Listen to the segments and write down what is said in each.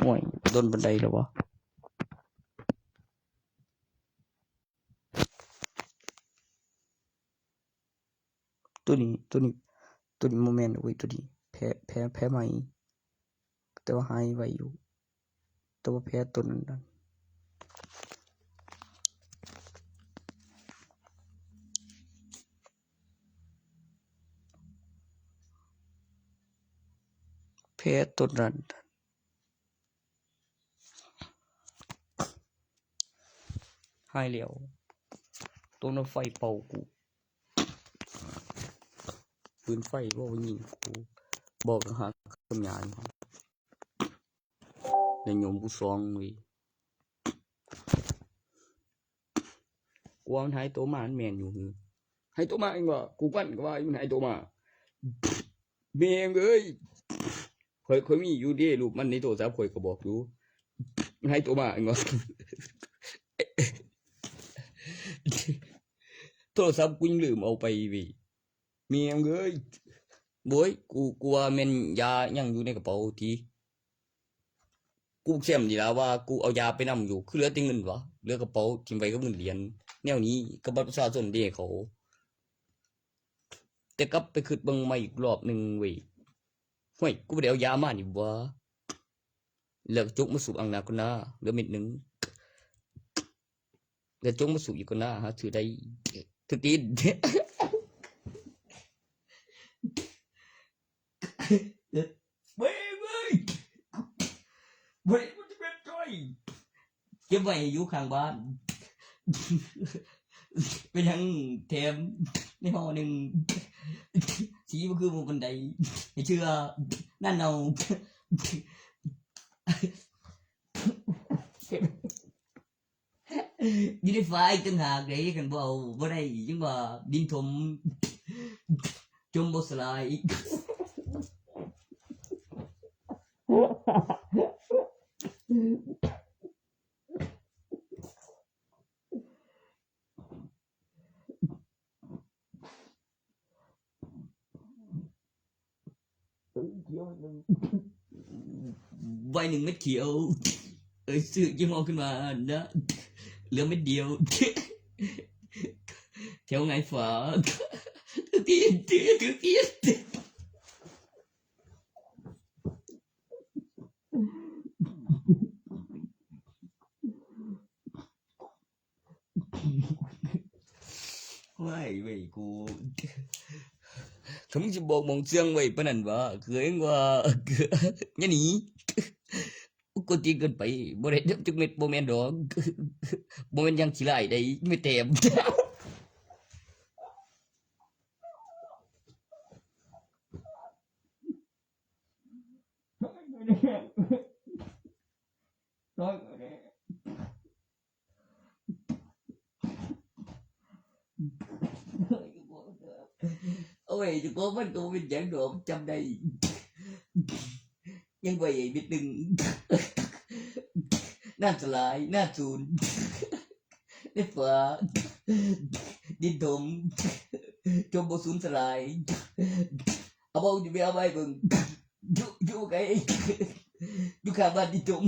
ໂອ້ຍ ດົນປານໃດແລ້ວວະ? ໂຕນີ້ ໂຕນີ້ ໂຕນີ້ບໍ່ແມ່ນເວີຍ ໂຕນີ້ແພ້ ແພ້ ແພ້ໃໝ່ ແຕ່ວ່າຫາຍໄວຢູ່ ແຕ່ວ່າແພ້ໂຕນັ້ນ ແພ້ໂຕນັ້ນ. ຫາຍແລ້ວ ໂຕນັ້ນໄຟເປົ່າກູ ປືນໄຟບໍ່ຍິງກູ ບໍ່ກະຫາກຳຍານ ແລ້ວຍົມກູສອງເວີຍ. ກວ່າມັນຫາຍໂຕມາ ມັນແມ່ນຢູ່ຫື? ຫາຍໂຕມາເອງວ່າ ກູກວັນກໍວ່າມັນຫາຍໂຕມາ ແມ່ງເອີຍ. ຂ້ອຍ ຂ້ອຍມີຢູ່ເດ້ ຮູບມັນໃນໂທລະສັບ ຂ້ອຍກໍບອກຢູ່ ມັນຫາຍໂຕມາເອງວ່າ ໂທລະສັບກູຍັງລືມເອົາໄປເວີຍ ແມ່ງເອີຍ. ໂອ້ຍ ກູ ກູວ່າແມ່ນຢາຍັງຢູ່ໃນກະເປົາຕິ. ກູແຊມນີ້ລະວ່າກູເອົາຢາໄປນຳຢູ່ ຄືເຫຼືອແຕ່ເງິນວະ ເຫຼືອກະເປົາຖິ້ມໄວ້ກັບເງິນຫຼຽນ ແນວນີ້ກັບບັດປະຊາຊົນເດ້ເຂົາ. ແຕ່ກັບໄປຄິດເບິ່ງໃໝ່ອີກລອບໜຶ່ງເວີຍ ຫ້ວຍ ກູບໍ່ໄດ້ເອົາຢາມານີ້ຫວາ ແລ້ວຈົກມາສູບອ່າງໜ້າກ່ອນນາ ເຫຼືອເມັດໜຶ່ງ ແລ້ວຈົກມາສູບອີກກ່ອນນາ ຫາຊື້ໄດ້ ຖືກຕີນ. ເວີຍ ເວີຍ ບໍ່ໄດ້ ມັນຈະເປັນຈ້ອຍ ເກັບໄວ້ຢູ່ຂ້າງບ້ານ ເປັນຫຍັງແຖມໃນຫໍ່ໜຶ່ງ ສີບໍ່ຄືໝູ່ປານໃດ ໃຫ້ເຊື່ອ ນັ້ນເອົາ ຢູ່ໃນຝາອີກຕ່າງຫາກເດ້ ຄັນບໍ່ເອົາບໍ່ໄດ້ ຍັງວ່າດິນຖົມ ຈົມບໍ່ສະຫຼາຍ. ໃບໜຶ່ງເມັດຂຽວ ເອີ ຊື້ຍີ່ຫໍ້ຂຶ້ນມານະ ເຫຼືອເມັດດຽວ ແຖວຫງາຍຝາ ຖືກຕີນ ຖືກຕີນ. ວ້າຍເວີຍ ກູ ຄັນມຶງຊິບອກໝ່ອງເຊື່ອງໄວ້ປານນັ້ນຫວາ ຄືເອງວ່າ ຢ່າໜີ ກົນຕີນເກີນໄປ ບໍ່ໄດ້ຈັກເມັດ ບໍ່ແມ່ນດອກ ບໍ່ແມ່ນຢ່າງຂີ້ຮ້າຍໃດ ແມ່ນແຕ້ມ. ໂອ້ຍ ເຈົ້າຂອງມັນກໍບໍ່ເປັນຫຍັງດອກ ຈຳໄດ້ ຍັງໄວ້ອີກນິດໜຶ່ງ ນານສະຫຼາຍ ນານສູນ ໃນຝາ ດິນຖົມ ຈົມບໍ່ສູນສະຫຼາຍ ເອົາບໍ່ ຢູ່ໄປເອົາໄວ້ເບິ່ງ ຢູ່ ຢູ່ໄກ ຢູ່ຂ້າງບ້ານດິນຖົມ.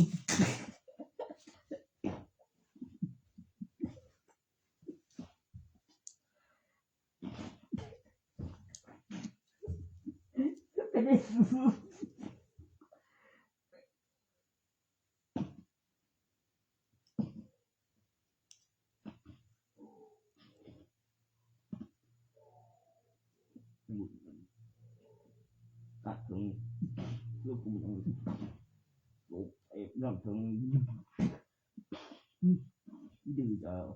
ຕັດເຖິງ ລູກ ເອົາ ເອົາ ເອົາ ເອົາ ເອົາ ດື້ດາວ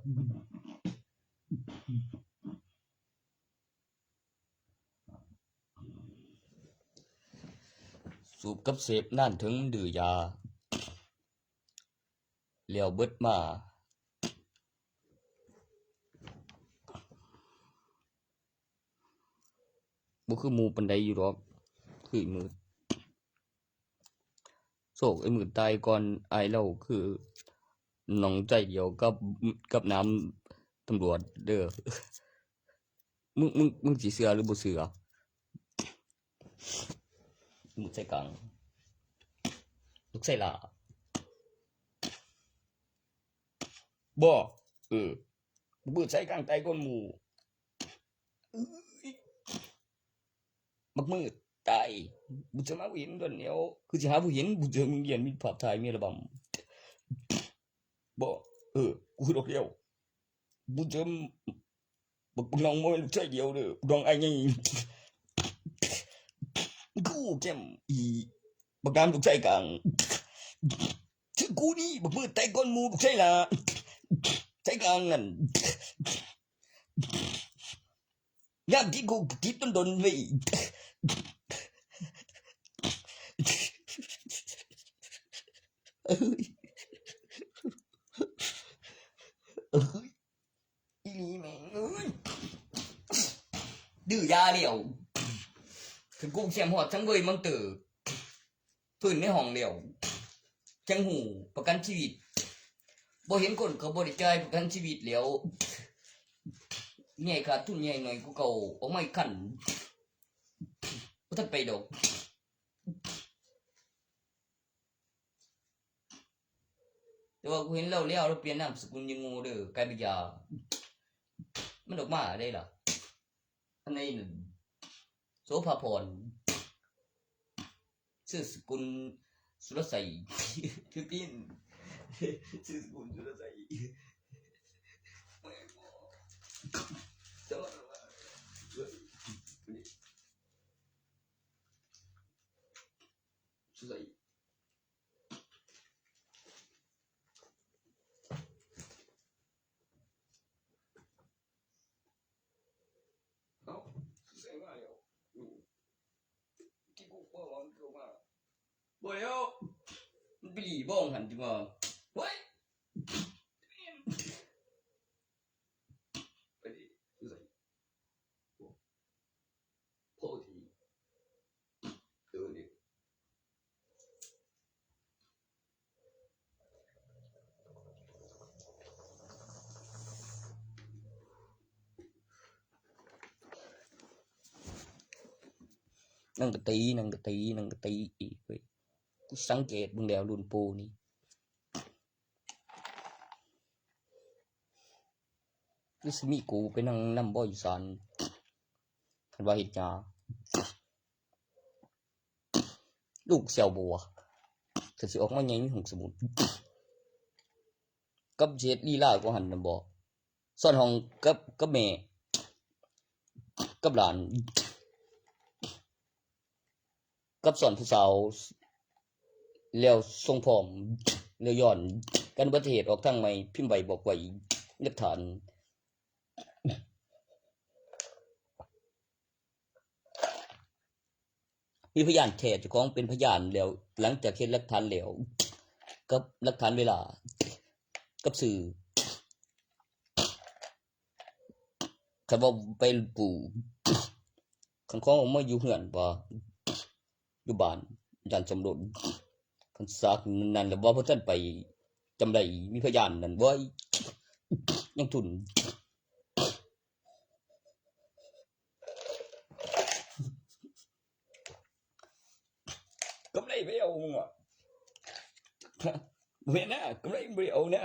ສູບກັບເສບນານເຖິງດື້ຢາ ແລ້ວເບິດມາ ບໍ່ຄືໝູ່ປານໃດຢູ່ດອກ ຄືອີ່ມືດ. ໂຊກ ໄອ້ມືດຕາຍກ່ອນອ້າຍລາວ ຄືໜອງໃຈດຽວກັບ ກັບນ້ຳຕຳຫຼວດເດີ້. ມຶງ ມຶງ ມຶງຊິເຊື່ອຫຼືບໍ່ເຊື່ອ? ມຶງໃສ່ກາງ ລູກໃສ່ຫຼ້າ ບໍ່? ເອີ ບັກມືດໃສ່ກາງໃຕ້ກົ້ນໝູ່. ບັກມືດຕາຍ. ບຸນເສີມຫາຜູ້ເຫັນດອນແຫຼວ ຄືຊິຫາຜູ້ເຫັນ. ບຸນເສີມຍັງຢ້ານມີພາບຖ່າຍເມຍລະບຳ. ບໍ່ ເອີ ກູຄິດອອກແລ້ວ. ບຸນເສີມ ບັກ ບັກນ້ອງບໍ່ແມ່ນລູກຊາຍດຽວເດີ ບັກນ້ອງອ້າຍໃຫຍ່. ກູແກ້ມອີ ບັກນ້ຳລູກຊາຍກາງ. ຊື່ກູນີ້ ບັກມືດແຕກກ້ອນໝູ່ ລູກຊາຍຫຼ້າ ຊາຍກາງນັ້ນ. ຍາມທີ່ກູຕິດດົນໆເວີຍ. ເອີຍ ເອີຍ ອີ່ຫຼີແມ່ງເອີຍ ດື້ຢາແລ້ວ. ຄັນກູຂຽມຮອດສັງເວີຍມັງເຕີ ພື້ນໃນຫ້ອງແລ້ວ ຈັ່ງຮູ້ປະກັນຊີວິດ. ບໍ່ເຫັນຄົນເຂົາບໍ່ໄດ້ຈ່າຍປະກັນຊີວິດແລ້ວ. ໃຫຍ່ຂາດທຶນໃຫຍ່ໜ້ອຍກວ່າເກົ່າ ອອກມາອີກຄັນ ບໍ່ທັນໄປດອກ. ແຕ່ວ່າກູເຫັນລາວແລ້ວ ລາວປ່ຽນນາມສະກຸນຍັງໂງ່ເດີ ກາຍເປັນຢາ ມັນອອກມາໄດ້ລະ. ອັນໃດນັ້ນ ໂສພາພອນ ຊື່ສະກຸນສຸລະໄຊ ຄືຕີນ ຊື່ສະກຸນສຸລະໄຊ. ເອົ້າ ໃສ່ມາແລ້ວ ອືມ ກິນກຸກບໍ່ ວ່າມັນຄືມາ ບໍ່ແລ້ວ ມັນໄປຫຼີ່ບ້ອງຫັ້ນຕິວ່າ ໂອ້ຍ ໄປດິ ຢູ່ໃສ? ໂອ້ ພໍດີ ເອີ ນີ້ ນັ່ງກະຕີ ນັ່ງກະຕີ ນັ່ງກະຕີອີກເວີຍ. ກູສັງເກດເບິ່ງແລ້ວລຸ້ນປູນີ້ ຄືຊິມີກູໄປນັ່ງນຳບໍ່ຢູ່ສານ ຄັນວ່າເຮັດຫຍ້າ ລູກຊິເອົາບໍ່ວະ ຄືຊິອອກມາໃຫຍ່ມີຫ້ອງສະໝຸດ ກັບຊິເຮັດລີລາກວ່າຫັ້ນນະບໍ່ ຊ້ອນຫ້ອງກັບ ກັບແມ່ ກັບຫຼານ ກັບສອນຜູ້ສາວ ແລ້ວສົ່ງພ້ອມ ແລ້ວຍ້ອນການອຸບັດຕິເຫດອອກທາງໃໝ່ ພິມໄວບອກໄວ ຫຼັກຖານ ມີພະຍານແທ້ ເຈົ້າຂອງເປັນພະຍານແລ້ວ ຫຼັງຈາກເຮັດຫຼັກຖານແລ້ວ ກັບຫຼັກຖານເວລາ ກັບຊື່ ຄັນວ່າໄປປູ ຄັນຂອງອອກມາຢູ່ເຮືອນບໍ່ ຢູ່ບ້ານ ຢ້ານສົມລົດ ຄັນສາກນັ້ນລະວ່າບໍ່ທັນໄປຈຳໄດ້ ມີພະຍານນັ້ນ ໂອ້ຍ ຍັງທຸ່ນ ກຳໄລໄປເອົາ ບໍ່ແມ່ນນະ ກຳໄລບໍ່ໄດ້ເອົານະ.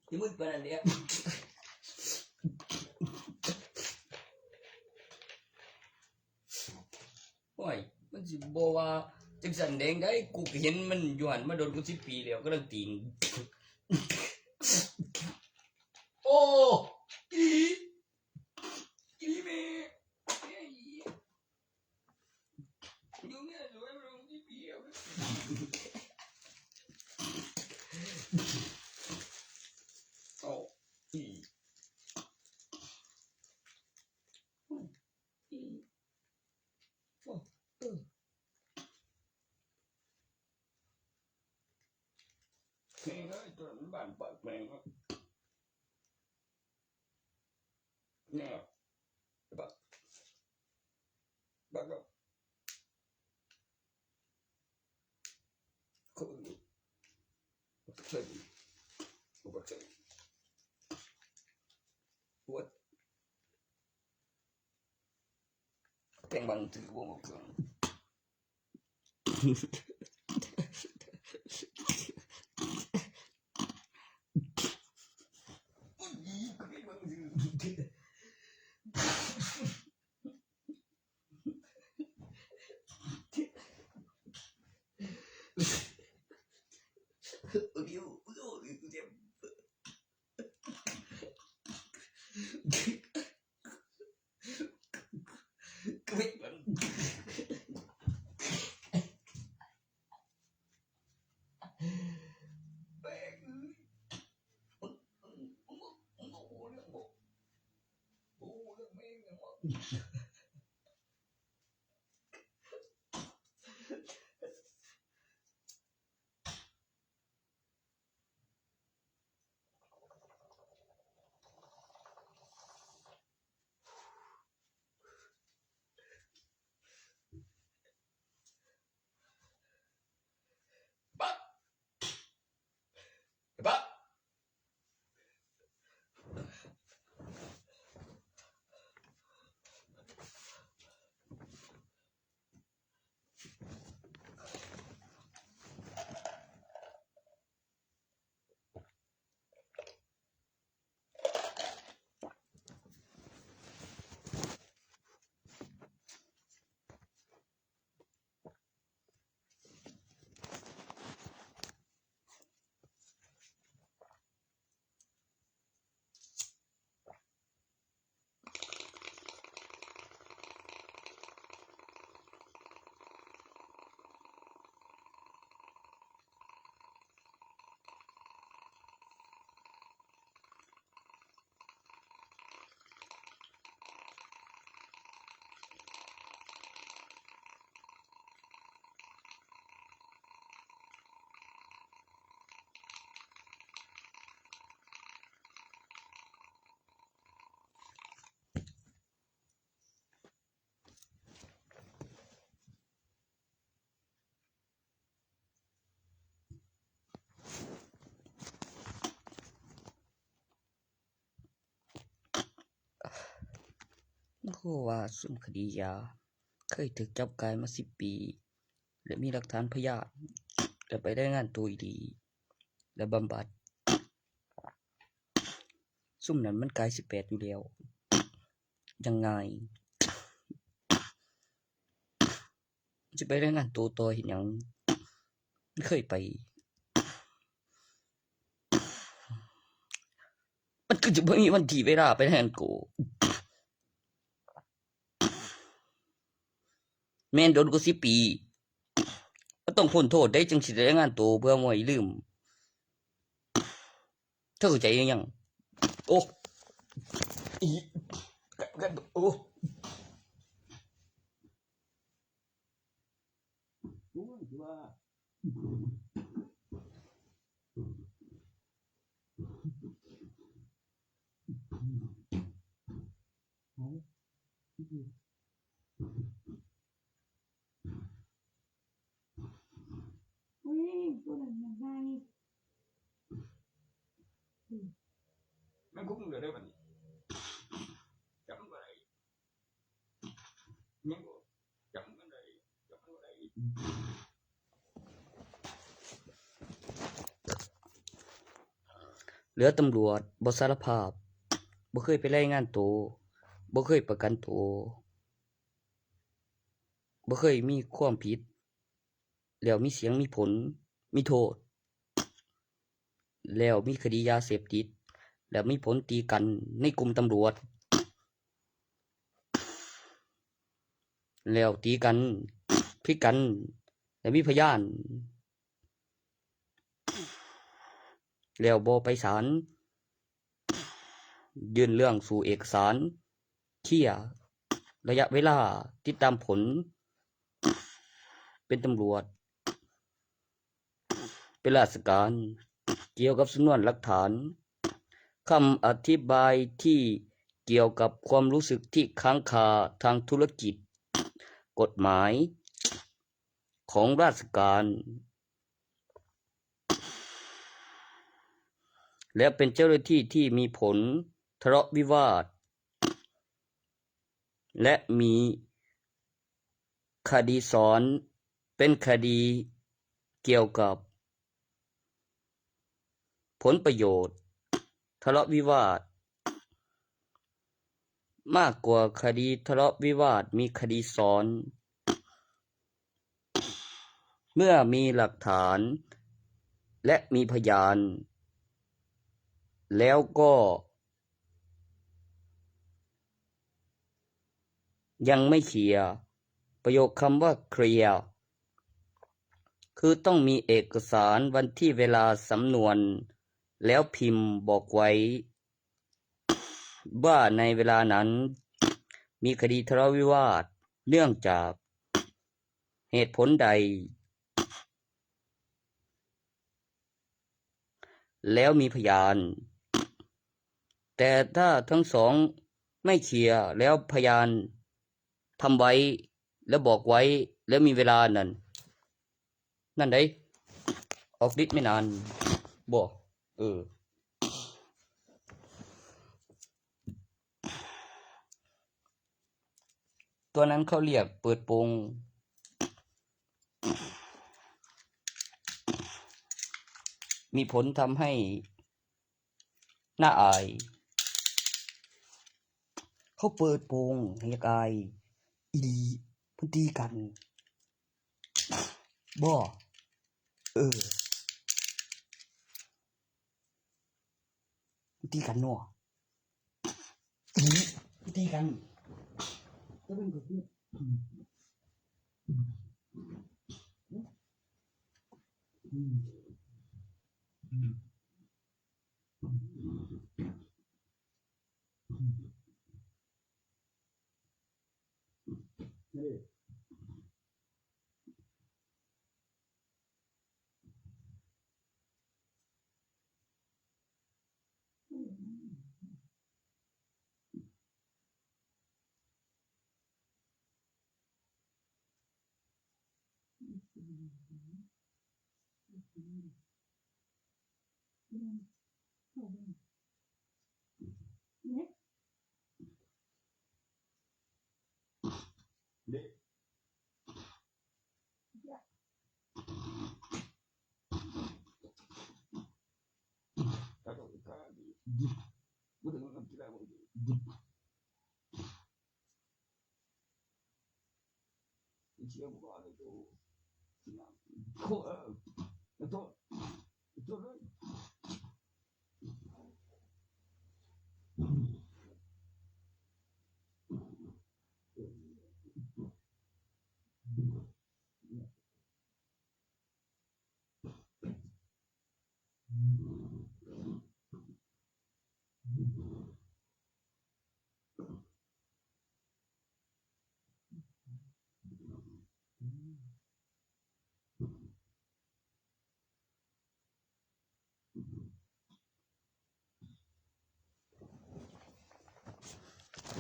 ຊິມຶນປານນັ້ນເດ. ໂອ້ຍ ມັນຊິບໍ່ວ່າຈັ່ງຊັ້ນແດງໃດ ກູກະເຫັນມັນຢູ່ຫັ້ນມາດົນກວ່າສິບປີແລ້ວ ກຳລັງຕີງ. ໂອ້ ອີ ອີແມ່ ແມ່ເອີຍ ຕົວນັ້ນບ້ານປາກແມງເນາະ. ແນ່ ບັກ ບັກ ບັກ ບັກ ບັກ ບັກ ແປ ບາງຊື່ບໍ່ມັກເຄື່ອງ ຮູ້ວ່າຊຸມຄະດີຢາເຄີຍຖືກຈັບກາຍມາສິບປີ ແລະ ມີຫຼັກຖານພະຍານ ແລະ ໄປລາຍງານໂຕອີ່ຫຼີ ແລະ ບຳບັດ. ຊຸມນັ້ນມັນກາຍສິບແປດຢູ່ແລ້ວ ຢ່າງງ່າຍ. ຊິໄປລາຍງານໂຕຕໍ່ເຮັດຫຍັງ? ມັນເຄີຍໄປ ມັນຄືຈະບໍ່ມີວັນທີເວລາໄປລາຍງານໂຕ. ແມ່ນດົນກວ່າສິບປີ ມັນຕ້ອງພົ້ນໂທດໄດ້ ຈຶ່ງຊິໄດ້ລາຍງານໂຕ ເພື່ອບໍ່ໃຫ້ລືມ. ເຈົ້າເຂົ້າໃຈຫຼືຍັງ? ໂອ້ ອີ ໂອ້ ໂອ້ຍ ວ່າ ອຸ້ຍ ໂຕນັ້ນມັນໃຫຍ່ ອືມ ມັນກຸມເລີຍເດີບັດນີ້ ຈັບມັນບໍ່ໄດ້ ຍັງບໍ່ ຈັບມັນໄດ້ ຈັບມັນບໍ່ໄດ້. ເຫຼືອຕຳຫຼວດບໍ່ສາລະພາບ ບໍ່ເຄີຍໄປລາຍງານໂຕ ບໍ່ເຄີຍປະກັນໂຕ ບໍ່ເຄີຍມີຄວາມຜິດ ແລ້ວມີສຽງມີຜົນ ມີໂທດ ແລ້ວມີຄະດີຢາເສບຕິດ ແລ້ວມີຜົນຕີກັນໃນກຸ່ມຕຳຫຼວດ ແລ້ວຕີກັນ ຜິດກັນ ແລ້ວມີພະຍານ ແລ້ວບໍ່ໄປສານ ຍື່ນເລື່ອງສູ່ເອກະສານ ເຄຍໄລຍະເວລາຕິດຕາມຜົນ ເປັນຕຳຫຼວດ ເປັນລາຊະການ ກ່ຽວກັບສຳນວນຫຼັກຖານ ຄຳອະທິບາຍທີ່ກ່ຽວກັບຄວາມຮູ້ສຶກທີ່ຄ້າງຄາທາງທຸລະກິດ ກົດໝາຍ ຂອງລາຊະການ ແລະ ເປັນເຈົ້າໜ້າທີ່ທີ່ມີຜົນທະເລາະວິວາດ ແລະ ມີ ຄະດີສອນເປັນຄະດີກ່ຽວກັບຜົນປະໂຫຍດ, ທະເລາະວິວາດ ມາກກວ່າຄະດີທະເລາະວິວາດ, ມີຄະດີສອນ. ເມື່ອມີຫຼັກຖານ ແລະ ມີພະຍານ ແລ້ວກໍຍັງໄມ່ເຄລຍ. ປະໂຫຍດຄຳວ່າເຄລຍ ຄືຕ້ອງມີເອກະສານ, ວັນທີ, ເວລາ, ສຳນວນ ແລ້ວພິມບອກໄວ້ ວ່າໃນເວລານັ້ນມີຄະດີທະເລາະວິວາດເນື່ອງຈາກເຫດຜົນໃດ ແລ້ວມີພະຍານ. ແຕ່ຖ້າທັງສອງໄມ່ເຄລຍ ແລ້ວພະຍານທຳໄວ້ ແລ້ວບອກໄວ້ ແລ້ວມີເວລານັ້ນ ນັ້ນໃດ໋ ອອກລິດແມ່ນອັນບໍ່? ເອີ ຕົວນັ້ນເຂົາລຽກເປີດໂປງ ມີຜົນທຳໃຫ້ໜ້າອາຍ. ເຂົາເປີດໂປງໃຫ້ຢາກອາຍອີ່ຫຼີ ເພິ່ນຕີກັນ ບໍ່? ເອີ ມັນຕີກັນເນາະ ອີ່ ມັນຕີກັນ ແຕ່ມັນກໍຄ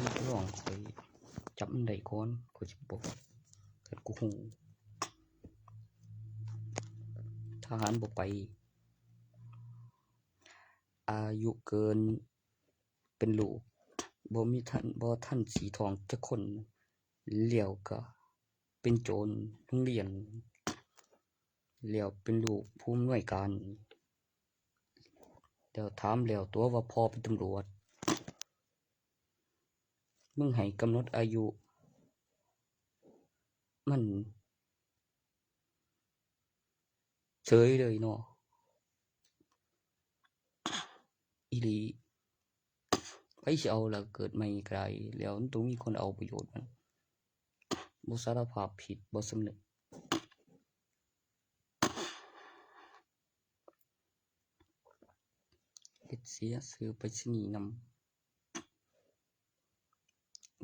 ື ລອງຂ້ອຍຈັບມັນໄດ້ກ່ອນ ຂ້ອຍຊິບອກ ຄັນກູຮູ້ ທະຫານບໍ່ໄປ ອາຍຸເກີນເປັນລູກ ບໍ່ມີທັນ ບໍ່ທັນສີທອງຈັກຄົນ ແລ້ວກະເປັນໂຈນໂຮງຮຽນ ແລ້ວເປັນລູກຜູ້ອຳນວຍການ ແລ້ວຖາມແລ້ວຕົວະວ່າພໍ່ເປັນຕຳຫຼວດ ມຶງໃຫ້ກຳນົດອາຍຸ ມັນເສີຍເລີຍເນາະ ອີ່ຫຼີ ໃຜຊິເອົາລະ ເກີດໃໝ່ກໍໄດ້ ແລ້ວມັນຕ້ອງມີຄົນເອົາປະໂຫຍດມັນ ບໍ່ສາລະພາບຜິດ ບໍ່ສຳນຶກ ເຮັດເສຍຊື່ໄປສະນີນຳ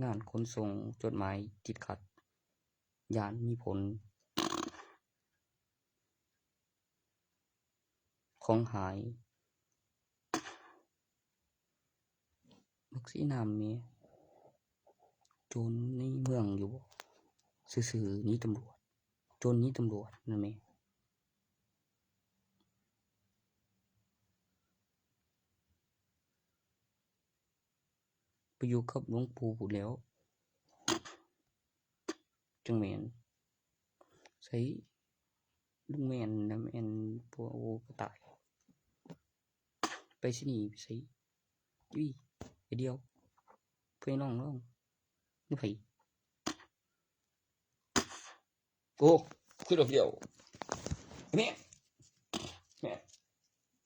ງານຂົນສົ່ງຈົດໝາຍຕິດຂັດ ຢ້ານມີຜົນຂອງຫາຍ ບັກສີນ້ຳແມ່ ໂຈນໃນເມືອງຢູ່ບໍ່ ຊື່ໆ ໜີຕຳຫຼວດ ໂຈນໜີຕຳຫຼວດນັ້ນແມ່. ໄປຢູ່ກັບຫຼວງປູ່ພຸ້ນແລ້ວ ຈັ່ງແມ່ນ ໃສ ລຸງແມ່ນນະ ແມ່ນ ໂອ້ ກະຕາຍ ໄປໃສນີ້ ໄປໃສ ອຸ້ຍ ໄອ້ດຽວ ເພື່ອນນ້ອງ ນ້ອງ ໃຜ? ໂອ້ ຄືດອກດຽວ ແມ່ນ ແມ່ນ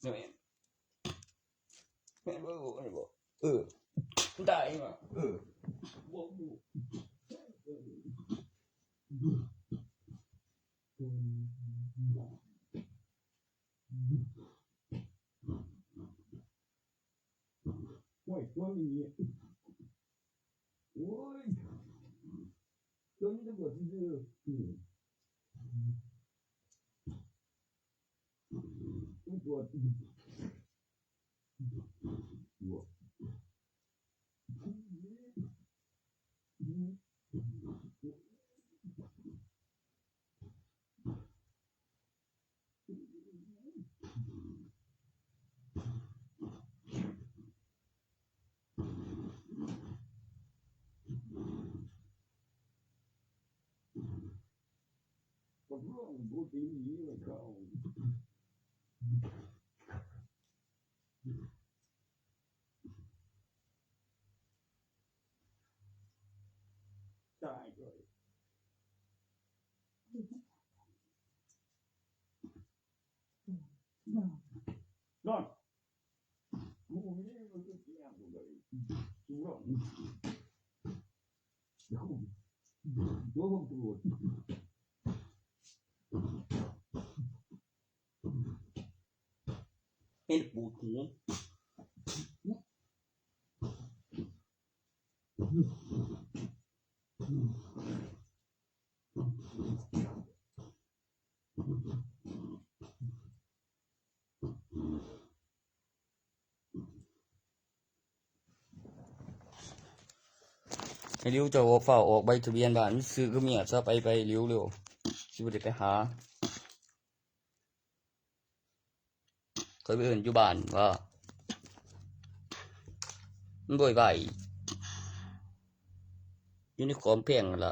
ແມ່ນ ແມ່ນບໍ່? ເອີ ມັນຕາຍຫຍັງວະ? ເອີ ບໍ່ຮູ້. ໂອ້ຍ ຄົນນີ້ ໂອ້ຍ ຕົວນີ້ຕຳຫຼວດຊື່ໆ ອືມ ມັນປວດ ບວກ. ເຫັນປູດຫູ. ໃຫ້ລິວເຈົ້າອອກ ຟ້າວອອກໃບທະບຽນບ້ານ ຊື້ກັບເມຍຊະ ໄປ ໄປ ລິວເລັວ ຊິບໍ່ໄດ້ໄປຫາ. ຂ້ອຍໄປເອີ້ນຢູ່ບ້ານວ່າ ມັນໂວຍວາຍຢູ່ໃນຂອງແພງຫັ້ນລະ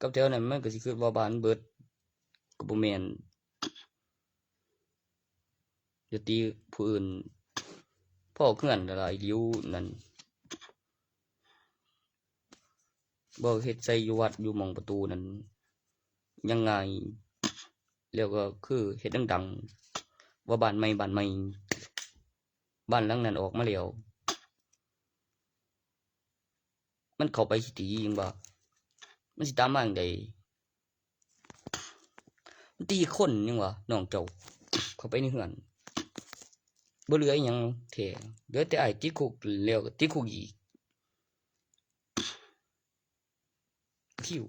ກັບແຖວນັ້ນມັນກໍຊິຄິດວ່າບ້ານເບິດ ກໍບໍ່ແມ່ນ ຢ່າຕີຜູ້ອື່ນ ພໍເຮືອນຫຼາຍໆ ລິວນັ້ນ. ບໍ່ເຮັດໃສ່ຢູ່ວັດຢູ່ໝ່ອງປະຕູນັ້ນຍັງງ່າຍ ແລ້ວກໍຄືເຮັດດັງໆ ວ່າບ້ານໃໝ່ ບ້ານໃໝ່ ບ້ານຫຼັງນັ້ນອອກມາແລ້ວ ມັນເຂົ້າໄປຊິຕີຫຍັງວະ ມັນຊິຕາມມາຈັ່ງໃດ? ມັນຕີຄົນຫຍັງວະ ນ້ອງເຈົ້າ ເຂົ້າໄປໃນເຮືອນ ບໍ່ເຫຼືອອີ່ຫຍັງແທ້ ເຫຼືອແຕ່ອ້າຍຕິດຄຸກ ແລ້ວກໍຕິດຄຸກອີກ ຄິວ